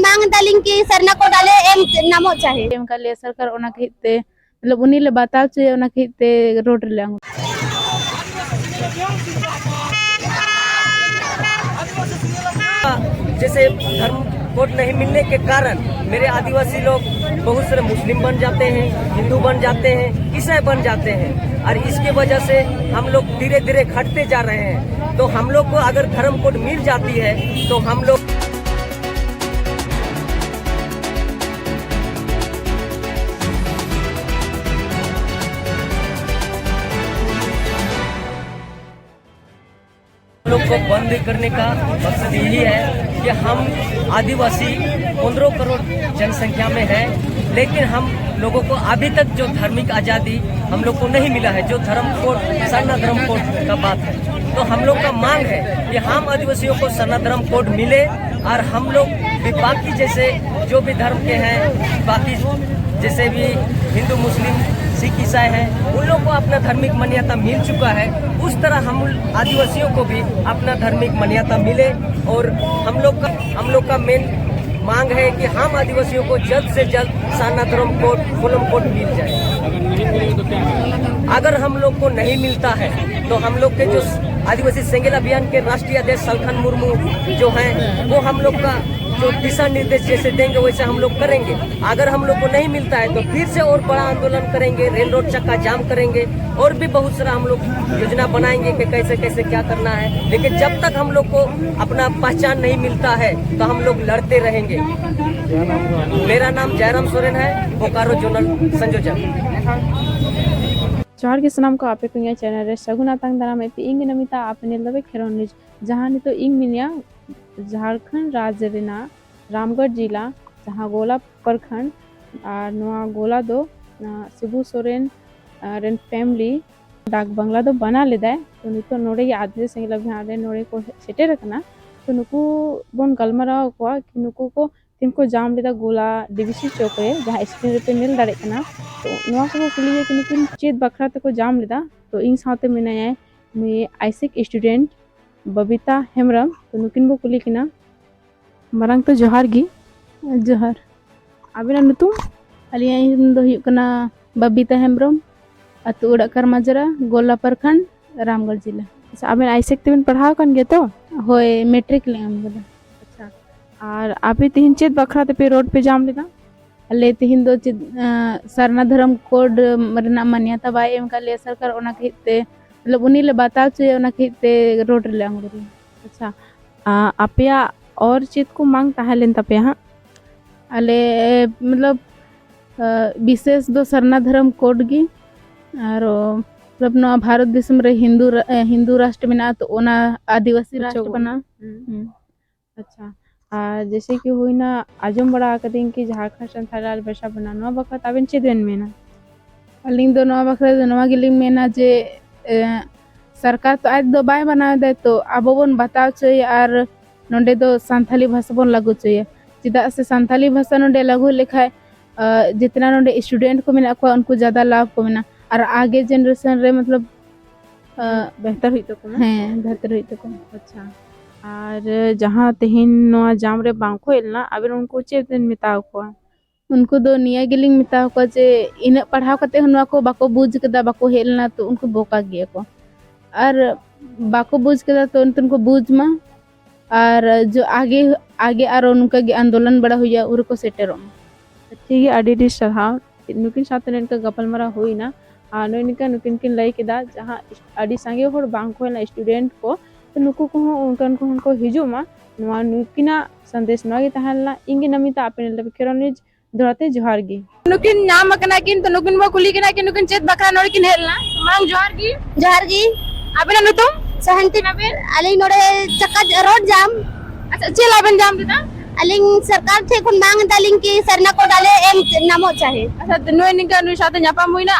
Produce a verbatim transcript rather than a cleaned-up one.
मांग दालिंग की सरना कोड आले एम नामो चाहे। ᱮᱢ ᱠᱟᱜ ᱞᱮᱭᱟ ᱥᱚᱨᱠᱟᱨ, ᱚᱱᱟ ᱠᱷᱟᱹᱛᱤᱨ ᱛᱮ, ᱢᱚᱛᱞᱚᱵ, ᱩᱱᱤ ᱞᱮ ᱵᱟᱛᱟᱣ ᱦᱚᱪᱚᱭᱟ, ᱚᱱᱟ ᱠᱷᱟᱹᱛᱤᱨ ᱛᱮ ᱨᱳᱰ ᱨᱮᱞᱮ ᱟᱬᱜᱚᱱᱟ᱾ जैसे धर्म कोड नहीं मिलने के कारण मेरे आदिवासी लोग बहुत सारे मुस्लिम बन जाते हैं, हिंदू बन जाते हैं, ईसाई बन जाते हैं, और इसके वजह से हम लोग धीरे धीरे घटते जा रहे हैं। तो हम लोग को अगर धर्म कोड मिल जाती है तो हम लोग लोग को बंद करने का मकसद यही है कि हम आदिवासी पंद्रह करोड़ जनसंख्या में हैं, लेकिन हम लोगों को अभी तक जो धार्मिक आज़ादी हम लोग को नहीं मिला है, जो धर्म कोड, सरना धर्म कोड का बात है। तो हम लोग का मांग है कि हम आदिवासियों को सरना धर्म कोड मिले और हम लोग भी बाकी जैसे जो भी धर्म के हैं, बाकी जैसे भी हिंदू, मुस्लिम, सिख, ईसाई हैं, उन लोग को अपना धार्मिक मान्यता मिल चुका है, उस तरह हम आदिवासियों को भी अपना धार्मिक मान्यता मिले। और हम लोग का हम लोग का मेन मांग है कि हम आदिवासियों को जल्द से जल्द सरना धर्म कोड, कोलम कोड मिल जाए। अगर हम लोग को नहीं मिलता है तो हम लोग के जो आदिवासी सेंगेल अभियान के राष्ट्रीय अध्यक्ष सलखन मुर्मू जो हैं, वो हम लोग का जो दिशा निर्देश जैसे देंगे वैसे हम लोग करेंगे। अगर हम लोग को नहीं मिलता है तो फिर से और बड़ा आंदोलन करेंगे, रेल रोड चक्का जाम करेंगे और भी बहुत सारा हम लोग योजना बनाएंगे कि कैसे कैसे क्या करना है। लेकिन जब तक हम लोग को अपना पहचान नहीं मिलता है तो हम लोग लड़ते रहेंगे। मेरा नाम जयराम सोरेन है, बोकारो जोनल संयोजक। ᱡᱚᱦᱟᱨ ᱜᱮ ᱥᱟᱱᱟᱢ ᱠᱚ, ᱟᱯᱮ ᱠᱚ ᱤᱧᱟᱹᱜ ᱪᱮᱱᱮᱞ ᱨᱮ ᱥᱟᱹᱜᱩᱱ ᱟᱛᱟᱝ ᱫᱟᱨᱟᱢ ᱮ ᱯᱮ᱾ ᱤᱧ ᱜᱮ ᱱᱚᱢᱤᱛᱟ, ᱟᱯᱮ ᱧᱮᱞ ᱫᱟᱯᱮ ᱠᱷᱮᱨᱣᱟᱞ ᱱᱤᱭᱩᱡᱽ᱾ ᱡᱟᱦᱟᱸ ᱱᱤᱛᱚᱜ ᱤᱧ ᱢᱤᱱᱟᱹᱧᱟ ᱡᱷᱟᱲᱠᱷᱚᱸᱰ ᱨᱟᱡᱽ ᱨᱮᱱᱟᱜ ᱨᱟᱢᱜᱚᱲ ᱡᱮᱞᱟ, ᱡᱟᱦᱟᱸ ᱜᱳᱞᱟ ᱯᱨᱚᱠᱷᱚᱸᱰ, ᱟᱨ ᱱᱚᱣᱟ ᱜᱳᱞᱟ ᱫᱚ, ᱟᱸ, ᱥᱤᱵᱩ ᱥᱚᱨᱮᱱ, ᱟᱸ, ᱨᱮᱱ ᱯᱷᱮᱢᱤᱞᱤ ᱰᱟᱠ ᱵᱟᱝᱞᱟ ᱫᱚ ᱵᱟᱱᱟᱣ ᱞᱮᱫᱟᱭ᱾ ᱛᱚ ᱱᱤᱛᱚᱜ ᱱᱚᱰᱮ ᱜᱮ ᱟᱫᱤᱵᱟᱥᱤ ᱥᱮᱸᱜᱮᱞ ᱚᱵᱷᱤᱭᱟᱱ ᱨᱮ ᱱᱚᱰᱮ ᱠᱚ ᱥᱮᱴᱮᱨ ᱟᱠᱟᱱᱟ᱾ ᱛᱚ ᱱᱩᱠᱩ ᱵᱚᱱ ᱜᱟᱞᱢᱟᱨᱟᱣ ᱟᱠᱚᱣᱟ ᱠᱤ ᱱᱩᱠᱩ ᱠᱚ ᱛᱤᱱ ᱠᱚ ᱡᱟᱢ ᱞᱮᱫᱟ ᱜᱳᱞᱟ ᱰᱤᱵᱤᱥᱤ ᱪᱚᱠ ᱨᱮ, ᱡᱟᱦᱟᱸ ᱥᱠᱨᱤᱱ ᱨᱮᱯᱮ ᱧᱮᱞ ᱫᱟᱲᱮᱭᱟᱜ ᱠᱟᱱᱟ᱾ ᱛᱚ ᱱᱚᱣᱟ ᱠᱚᱠᱚ ᱠᱩᱞᱤᱭᱮᱭᱟ ᱠᱤ ᱱᱩᱠᱤᱱ ᱪᱮᱫ ᱵᱟᱠᱷᱨᱟ ᱛᱮᱠᱚ ᱡᱟᱢ ᱞᱮᱫᱟ᱾ ᱛᱚ ᱤᱧ ᱥᱟᱶᱛᱮ ᱢᱮᱱᱟᱭᱟ ᱱᱩᱭ ᱟᱭᱥᱮᱠ ᱥᱴᱩᱰᱮᱱᱴ ᱵᱚᱵᱤᱛᱟ ᱦᱮᱢᱵᱨᱚᱢ᱾ ᱛᱚ ᱱᱩᱠᱤᱱ ᱵᱚ ᱠᱩᱞᱤ ᱠᱤᱱᱟ᱾ ᱢᱟᱨᱟᱝ ᱛᱚ ᱡᱚᱦᱟᱨ ᱜᱮ᱾ ᱡᱚᱦᱟᱨ᱾ ᱟᱵᱮᱱᱟᱜ ᱧᱩᱛᱩᱢ? ᱟᱹᱞᱤᱧᱟᱜ ᱧᱩᱛᱩᱢ ᱫᱚ ᱦᱩᱭᱩᱜ ᱠᱟᱱᱟ ᱵᱟᱵᱤᱛᱟ ᱦᱮᱢᱵᱨᱚᱢ, ᱟᱹᱛᱩ ᱚᱲᱟᱜ ᱠᱟᱨᱢᱟᱡᱽᱨᱟ, ᱜᱳᱞᱟ ᱯᱨᱚᱠᱷᱚᱸᱰ, ᱨᱟᱢᱜᱚᱲ ᱡᱮᱞᱟ᱾ ᱟᱪᱪᱷᱟ, ᱟᱵᱮᱱ ᱟᱭᱥᱮᱠ ᱛᱮᱵᱮᱱ ᱯᱟᱲᱦᱟᱣ ᱟᱠᱟᱱ ᱜᱮᱭᱟ ᱛᱚ? ᱦᱳᱭ, ᱢᱮᱴᱨᱤᱠ ᱞᱤᱧ ᱮᱢ ᱠᱟᱫᱟ᱾ ᱟᱪᱪᱷᱟ, ᱟᱨ ᱟᱯᱮ ᱛᱤᱦᱤᱧ ᱪᱮᱫ ᱵᱟᱠᱷᱨᱟ ᱛᱮᱯᱮ ᱨᱳᱰ ᱯᱮ ᱡᱟᱢ ᱞᱮᱫᱟ? ᱟᱞᱮ ᱛᱤᱦᱤᱧ ᱫᱚ ᱪᱮᱫ, ᱟᱸ, ᱥᱟᱨᱱᱟ ᱫᱷᱚᱨᱚᱢ ᱠᱳᱰ ᱨᱮᱱᱟᱜ ᱢᱟᱱᱭᱟᱛᱟ ᱵᱟᱭ ᱮᱢ ᱟᱠᱟᱫ ᱞᱮᱭᱟ ᱥᱚᱨᱠᱟᱨ, ᱚᱱᱟ ᱠᱷᱟᱹᱛᱤᱨ ᱛᱮ, ᱢᱚᱛᱞᱚᱵ, ᱩᱱᱤ ᱞᱮ ᱵᱟᱛᱟᱣ ᱦᱚᱪᱚᱭᱟ, ᱚᱱᱟ ᱠᱷᱟᱹᱛᱤᱨ ᱛᱮ ᱨᱳᱰ ᱨᱮᱞᱮ ᱟᱬᱜᱚ ᱞᱮᱱᱟ᱾ ᱟᱪᱪᱷᱟ, ᱟ, ᱟᱯᱮᱭᱟᱜ ᱚᱨ ᱪᱮᱫ ᱠᱚ ᱢᱟᱝ ᱛᱟᱦᱮᱸ ᱞᱮᱱ ᱛᱟᱯᱮᱭᱟ ᱦᱟᱸᱜ? ᱟᱞᱮ, ᱢᱚᱛᱞᱚᱵ, ᱟ, ᱵᱤᱥᱮᱥ ᱫᱚ ᱥᱟᱨᱱᱟ ᱫᱷᱚᱨᱚᱢ ᱠᱳᱰ ᱜᱮ, ᱟᱨ, ᱢᱚᱛᱞᱚᱵ, ᱱᱚᱣᱟ ᱵᱷᱟᱨᱚᱛ ᱫᱤᱥᱚᱢ ᱨᱮ ᱦᱤᱱᱫᱩ ᱨᱟ-, ᱮ, ᱦᱤᱱᱫᱩ ᱨᱟᱥᱴᱨ ᱢᱮᱱᱟᱜᱼᱟ, ᱛᱚ ᱚᱱᱟ ᱟᱹᱫᱤᱵᱟᱹᱥᱤ ᱨᱟᱥᱴᱨ ᱚᱪᱚᱜᱚᱜ ᱠᱟᱱᱟ᱾ ᱢᱮ᱾ ᱦᱩᱸ᱾ ᱦᱩᱸ᱾ ᱟᱪᱪᱷᱟ, ᱟᱨ ᱡᱮᱭᱥᱮ ᱠᱤ ᱦᱩᱭᱱᱟ, ᱟᱸᱡᱚᱢ ᱵᱟᱲᱟ ᱟᱠᱟᱫᱟᱹᱧ ᱠᱤ ᱡᱷᱟᱲᱠᱷᱚᱸᱰ ᱥᱟᱱᱛᱟᱲ ᱨᱟᱡᱽ ᱵᱷᱟᱥᱟ ᱵᱮᱱᱟᱣ, ᱱᱚᱣᱟ ᱵᱟᱠᱷᱨᱟ ᱛᱮ ᱟᱵᱮᱱ ᱪᱮᱫ ᱵᱮᱱ ᱢᱮᱱᱟ? ᱟᱹᱞᱤᱧ ᱫᱚ ᱱᱚᱣᱟ ᱵᱟᱠᱷᱨᱟ ᱛᱮ ᱱᱚᱣᱟ ᱜᱮᱞᱤᱧ ᱢᱮᱱᱟ ᱡᱮ, ᱮ, ᱥᱚᱨᱠᱟᱨ ᱛᱚ ᱟᱡ ᱫᱚ ᱵᱟᱭ ᱵᱮᱱᱟᱣ ᱮᱫᱟᱭ, ᱛᱚ ᱟᱵᱚ ᱵᱚᱱ ᱵᱟᱛᱟᱣ ᱦᱚᱪᱚᱭᱮᱭᱟ ᱟᱨ ᱱᱚᱸᱰᱮ ᱫᱚ ᱥᱟᱱᱛᱷᱟᱞᱤ ᱵᱷᱟᱥᱟ ᱵᱚᱱ ᱞᱟᱹᱜᱩ ᱦᱚᱪᱚᱭᱟ᱾ ᱪᱮᱫᱟᱜ ᱥᱮ ᱥᱟᱱᱛᱷᱟᱞᱤ ᱵᱷᱟᱥᱟ ᱱᱚᱸᱰᱮ ᱞᱟᱹᱜᱩ ᱞᱮᱠᱷᱟᱡ, ᱟ, ᱡᱤᱛᱱᱟ ᱱᱚᱸᱰᱮ student ᱠᱚ ᱢᱮᱱᱟᱜ ᱠᱚᱣᱟ, ᱩᱱᱠᱩ ᱡᱟᱫᱟ ᱞᱟᱵᱷ ᱠᱚ ᱢᱮᱱᱟ, ᱟᱨ ᱟᱜᱮ generation ᱨᱮ, ᱢᱚᱛᱞᱚᱵ, ᱟ, ᱵᱮᱦᱛᱟᱨ ᱦᱩᱭᱩᱜ ᱛᱟᱠᱚ ᱢᱟ᱾ ᱦᱮᱸ, ᱵᱮᱦᱛᱟᱨ ᱦᱩᱭᱩᱜ ᱛᱟᱠᱚ ᱢᱟ᱾ ᱟᱪᱪᱷᱟ, ᱟᱨ ᱡᱟᱦᱟᱸ ᱛᱮᱦᱮᱧ ᱱᱚᱣᱟ ᱡᱟᱢ ᱨᱮ ᱵᱟᱝ ᱠᱚ ᱦᱮᱡ ᱞᱮᱱᱟ, ᱟᱵᱮᱱ ᱩᱱᱠᱩ ᱪᱮᱫ ᱵᱮᱱ ᱢᱮᱛᱟ ᱠᱚᱣᱟ? ᱩᱱᱠᱩ ᱫᱚ ᱱᱤᱭᱟᱹ ᱜᱮᱞᱤᱧ ᱢᱮᱛᱟ ᱠᱚᱣᱟ ᱡᱮ ᱤᱱᱟᱹᱜ ᱯᱟᱲᱦᱟᱣ ᱠᱟᱛᱮ ᱦᱚᱸ ᱱᱚᱣᱟ ᱠᱚ ᱵᱟᱠᱚ ᱵᱩᱡᱽ ᱠᱟᱫᱟ, ᱵᱟᱠᱚ ᱦᱮᱡ ᱞᱮᱱᱟ, ᱛᱚ ᱩᱱᱠᱩ ᱵᱚᱠᱟ ᱜᱮᱭᱟ ᱠᱚ᱾ ᱟᱨ ᱵᱟᱠᱚ ᱵᱩᱡᱽ ᱠᱟᱫᱟ, ᱛᱚ ᱱᱤᱛᱚᱝ ᱠᱚ ᱵᱩᱡᱽ ᱢᱟ᱾ ᱟᱨ ᱡᱚ ᱟᱜᱮ, ᱟᱜᱮ ᱟᱨᱚ ᱱᱚᱝᱠᱟ ᱜᱮ ᱟᱱᱫᱳᱞᱚᱱ ᱵᱟᱲᱟ ᱦᱩᱭᱩᱜᱼᱟ, ᱩᱱ ᱨᱮᱠᱚ ᱥᱮᱴᱮᱨᱚᱜ ᱢᱟ᱾ ᱴᱷᱤᱠ ᱜᱮᱭᱟ, ᱟᱹᱰᱤ ᱟᱹᱰᱤ ᱥᱟᱨᱦᱟᱣ᱾ ᱱᱩᱠᱤᱱ ᱥᱟᱶᱛᱮ ᱱᱤᱝᱠᱟᱹ ᱜᱟᱯᱟᱞᱢᱟᱨᱟᱣ ᱦᱩᱭᱱᱟ᱾ ᱟᱨ ᱱᱚᱜᱼᱚᱭ ᱱᱤᱝᱠᱟᱹ ᱱᱩᱠᱤᱱ ᱠᱤᱱ ᱞᱟᱹᱭ ᱠᱮᱫᱟ, ᱡᱟᱦᱟᱸ ᱟᱹᱰᱤ ᱥᱟᱸᱜᱮ ᱦᱚᱲ ᱵᱟᱝ ᱠᱚ ᱦᱮᱡ ᱞᱮᱱᱟ, student ᱠᱚ, ᱛᱚ ᱱᱩᱠᱩ ᱠᱚᱦᱚᱸ ᱚᱱᱠᱟᱱ ᱠᱚᱦᱚᱸ ᱠᱚ ᱦᱤᱡᱩᱜ ᱢᱟ᱾ ᱱᱚᱣᱟ ᱱᱩᱠᱤᱱᱟᱜ ᱥᱟᱸᱫᱮᱥ ᱱᱚᱣᱟ ᱜᱮ ᱛᱟᱦᱮᱸ ᱞᱮᱱᱟ᱾ ᱤᱧ ᱜᱮ ᱱᱚᱢᱤᱛᱟ, ᱟᱯᱮ ᱧᱮᱞ ᱫᱟᱯᱮ ᱠᱷᱮᱨᱣᱟᱞ ᱱᱤᱭᱩᱡᱽ᱾ ᱫᱚᱦᱲᱟ ᱛᱮ ᱡᱚᱦᱟᱨ ᱜᱮ᱾ ᱱᱩᱠᱤᱱ ᱧᱟᱢ ᱟᱠᱟᱱᱟ ᱠᱤᱱ, ᱛᱚ ᱱᱩᱠᱤᱱ ᱵᱚ ᱠᱩᱞᱤ ᱠᱤᱱᱟ ᱠᱤ ᱱᱩᱠᱤᱱ ᱪᱮᱫ ᱵᱟᱠᱷᱨᱟ ᱱᱚᱰᱮ ᱠᱤᱱ ᱦᱮᱡ ᱞᱮᱱᱟ᱾ ᱢᱟᱲᱟᱝ ᱡᱚᱦᱟᱨ ᱜᱮ᱾ ᱡᱚᱦᱟᱨ ᱜᱮ᱾ ᱟᱵᱮᱱᱟᱜ ᱧᱩᱛᱩᱢ? ᱥᱟᱦᱟᱱᱛᱤ᱾ ᱟᱵᱮᱱ? ᱟᱹᱞᱤᱧ ᱱᱚᱰᱮ ᱪᱟᱠᱟ ᱨᱳᱰ ᱡᱟᱢ᱾ ᱟᱪᱪᱷᱟ, ᱪᱮᱫ ᱞᱟᱹᱜᱤᱫ ᱵᱮᱱ ᱡᱟᱢ ᱞᱮᱫᱟ? ᱟᱹᱞᱤᱧ ᱥᱚᱨᱠᱟᱨ ᱴᱷᱮᱱ ᱠᱷᱚᱱ ᱢᱟᱝ ᱮᱫᱟᱞᱤᱧ ᱠᱤ ᱥᱟᱨᱱᱟ ᱠᱳᱰ ᱟᱞᱮ ᱮᱢ ᱧᱟᱢᱚᱜ ᱪᱟᱦᱮ᱾ ᱟᱪᱪᱷᱟ, ᱱᱩᱭ ᱱᱤᱝᱠᱟ ᱱᱩᱭ ᱥᱟᱶᱛᱮ ᱧᱟᱯᱟᱢ ᱦᱩᱭᱱᱟ᱾